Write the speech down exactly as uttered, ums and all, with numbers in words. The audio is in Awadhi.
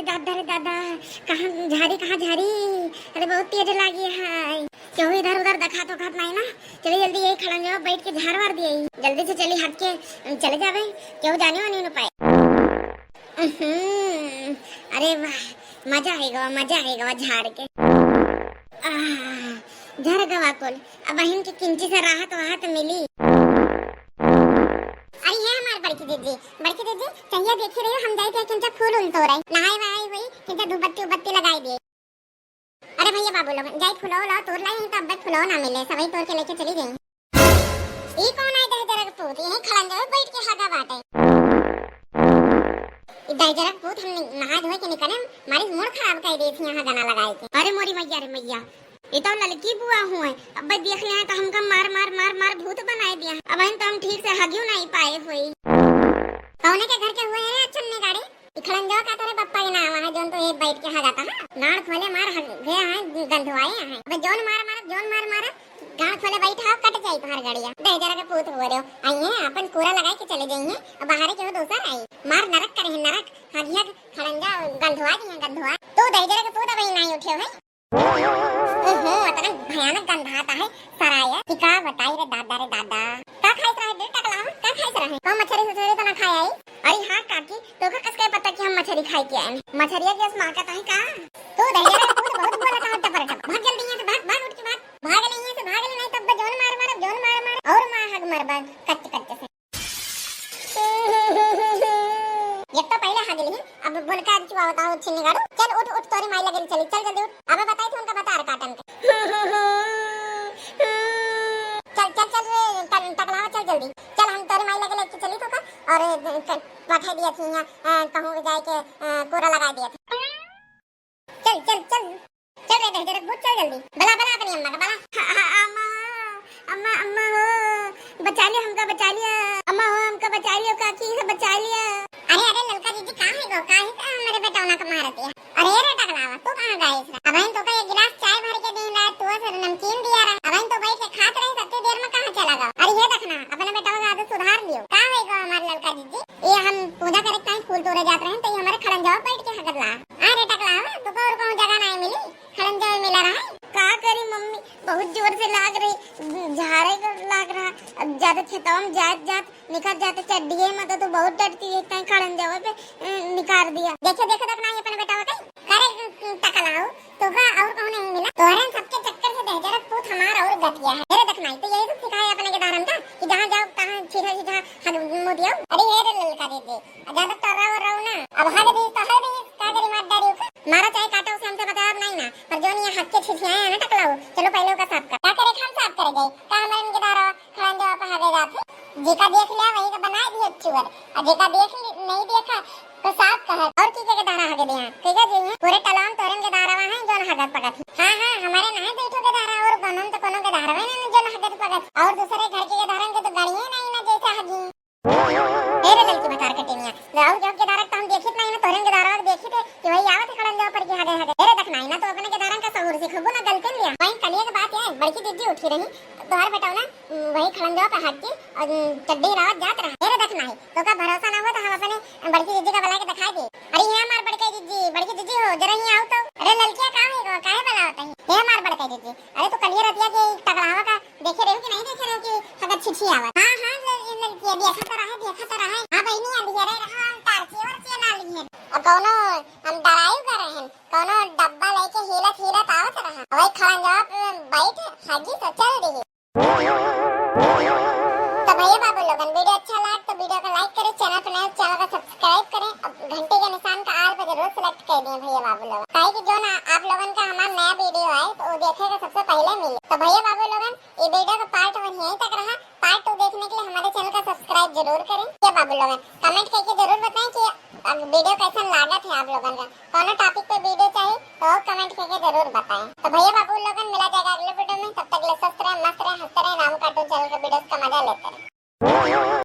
दादा रे दादा, कहाँ झारी, कहाँ झारी? अरे बहुत तेज लागी है। केहू इधर उधर देखात ओखात नाहीं ना? चली जल्दी यही खड़ंजवा बैठ के झार वार दिए। जल्दी से चली हट के चले जावे, केहू जाने वाने न पाए। उहुं, अरे वाह, मजा आएगा, मजा आएगा झाड़ के। आह, झर गवा कुल, अब बहिन के किंची से राहत वाहत मिली। अरे ये हमार बड़की दीदी, बड़की दीदी, चहिया देखी रही हो, हम जाई थे किंचा फूल उल तोड़े। नहाए वहाए हुई, किंचा धूपबत्ती उबत्ती लगाई दिए। अरे भैया बाबू लोग, जाई फुलवा लाओ, तोड़ लाई, नहीं तो अब फुलवा ना मिले, सभी तोड़ के लेके चली गई। ई कौन आई दे जरा के पूत, यहीं खड़ंजा बैठ के हगा बाटे। ई दहिजरक पूत हम नि-, नहा धोए के निकले, मारी मूड खराब कर दी थी यहाँ गाना लगाए के। अरे मोरी मैया रे मैया, ये तो ललकी बुआ हुए, अब देख लिया तो हमका मार मार मार मार भूत बनाए दिया। अब तो हम ठीक से हगियो नहीं पाए हुई। कौने के घर के हुए हैं रे अच्छन्ने गाड़ी? ई खड़ंजवा का तोरे पप्पा के नाम है, जोन तो ये बैठ के हगाता है। गाड़ खोले मार हग गया है, गंधवाए है। अबे जोन मार मार, जोन मार मार, गाड़ खोले बैठा, कट जाई तुम्हार गड़िया। दहिजरा के पूत हुए रे, आई है अपन कूड़ा लगाए के चले जाई है, अब बाहर के हो दोसर आई। मार नरक करे है, नरक। हगिया खड़ंजा गंधवा दी है, गंधवा। तू दहिजरा के पूत अबे नहीं उठे है। ओहो, अतना भयानक गंधात है सराय। कि का बताई रे दादा रे दादा। का खाइत रहे बे टकला? का खाइत रहे? का मछरी सछरी तो ना खाए आई? अरे हाँ काकी, तोका कस के पता कि हम मछरी खाए के आए? मछरिया के असमा का ताही का? तू दहिया रे, तू तो बहुत बोला था टपर टप। भाग जल्दी यहाँ से, भाग, भाग उठ के भाग। भाग ले यहाँ से, भाग ले, नहीं तब जोन मार मार, जोन मार मार और मार हग मरबा कच्च कच्च से। एक तो पहले हग ली, अब बोल के आज चुआ बताओ छिन्नी गाड़ू। चल उठ, उठ, तोरी माई लगे चली, चल जल्दी उठ। अबे बताई थी उनका बता काटन के। चल, चल, चल रे, टक-, टकलावा, चल जल्दी। चल हम तोरी माई लगे लेके चली तो का, और, अ, क-, पठा दिया थी यहाँ, अ, कहूँ जाए के, अ, कोरा लगा दिया था। चल, चल, चल। चल रे, दहिजरक पूत, चल जल्दी। बला, बला अपनी अम्मा का, बला। हाँ, हाँ, अम्मा, अम्मा, अम्मा हो, बचा लिया हमका, बचा लिया। अम्मा हो, हमका बचा लिया, काकी से बचा लिया। अरे, अरे, ललका दीदी, का है गो? का है का हमारे बेटौना का मारत है? अरे रे टकलावा, तू कहाँ गए इस रात? अबहिन तोका एक गिलास चाय भर के दीन रात, तू से नमकीन दिया रहा। अबहिन तो बैठ के खात रहे, सत्ते देर में कहाँ चला गवा? अरे ये देखना, अपने बेटवा का आदत सुधार लियो। का है गो हमारे ललका दीदी? ये हम पूजा करे के टाइम फूल तोड़े जात रहे, तो ये हमारे खड़ंजवा बैठ के हगत ला। अरे टकलावा, तोका और कहूँ जगह नहीं मिली, खड़ंजवा मिला रहा है। का करी मम्मी, बहुत जोर से लाग रही, झाड़े का लाग रहा। अब ज्यादा खेतवा में जात जात निकल जाते चड्डिये में तो तू बहुत डरती है, कहीं खड़ंजवा पे, अ, निकाल दिया। देखे, देखे तक नहीं अपने बेटवा कहीं। करे, अ, टकलाओ, तोका और कहूँ नहीं मिला। तोहरे सबके चक्कर से दहिजरक पूत हमार और गतिया है। अरे देख माई, तो यही सब सिखाए अपने के दारन का कि जहाँ जाओ, तहाँ छीछा छीछा हग मुँह दियो। अरे हे रे ललका दीदी, ज्यादा टर्रा वर्रा ना। अब हग दी तो हग दी, का करी मार डारी का? मारा चाहे काटा, उसे हमसे मतलब नहीं ना, पर जो नहीं हग के छिछियाए है ना टकलाओ, चलो पहले ओका साफ कर। का करे हम साफ कर गए? का हमारे इनके दारा खड़ंजवा पे हगे जात है। जेका देख लिया वही का बनाए दिए चुअर, और जेका देख ली-, नहीं देखा तो साफ कहे। और की के दारा हगे दिया, के के जी हैं? पूरे टलाम तोरन के दारा है जोन हगत पगत है। हाँ, हाँ, हमारे नहीं बैठो के दारा और कोनो तो कोनो के दारा है ना जोन हगत पगत। और दूसरे घर के दारन के तो गड़िए नहीं ना जैसे हगी। ए रे ललकी भतार कटिनिया, और जब के दारा तो हम देखित नहीं ना, तोरन के दारा देखित है कि वही आवत है खड़ंजवा पर की हगे हगे। ए रे देख नहीं ना, तो अपने के दारन का सहूर सिखबो ना, गलते लिया। वही कलिया के बात है, बड़की दीदी उठी रही, तोहर बेटवा ना वही खड़ंजवा पे हग के और चड्डी हिलावत जात रहा। ए रे देख नाही, तोका भरोसा ना हो तो हम अपने बड़की दीदी का बुला के दिखा दे। अरे ये हमार बड़की दीदी, बड़की दीदी हो, जरा यहाँ आओ तो। अरे ललकिया का है, काहे बुलावत है? ये हमार बड़की दीदी, अरे तू कलिया रतिया के टकलावा का देखे रहो कि नहीं देखे रहो कि हगत छिछी आवत? हाँ, हाँ, ले, ये ललकिया देखा तो रहे, देखा तो रहे। हाँ बहनी, अंधियरे रहा, हम टार्चिया वर्चिया ना लिए। अब कौनो हम डरायु करे हैं, कौनो डब्बा लेके हिलत हिलत आवत रहा। वही खड़ंजवा पे बैठ हगी तो चल रही। तो भैया बाबू लोगन, वीडियो अच्छा लाग तो वीडियो को लाइक करें, चैनल पर नए हो, चैनल को सब्सक्राइब करें और घंटी के निशान का आल पे जरूर सिलेक्ट कर दें भैया बाबू लोगन, ताकि जो ना आप लोगन का हमारा नया वीडियो आए तो वो देखे के सबसे पहले मिले। तो भैया बाबू लोगन, ये वीडियो का पार्ट वन यहीं तक रहा। पार्ट टू देखने के लिए हमारे चैनल का सब्सक्राइब जरूर करें। भैया बाबू लोगन, कमेंट करके जरूर बताएं कि अब वीडियो कैसन लागत है आप लोगन का, कौन टॉपिक पे वीडियो चाहिए तो कमेंट करके जरूर बताएं। तो भैया बाबू लोगन, मिला जाएगा अगले वीडियो में, तब तक के लिए स्वस्थ रहें, मस्त रहें, हंसते रहें, राम कार्टून चैनल के वीडियोस का मजा लेते रहें।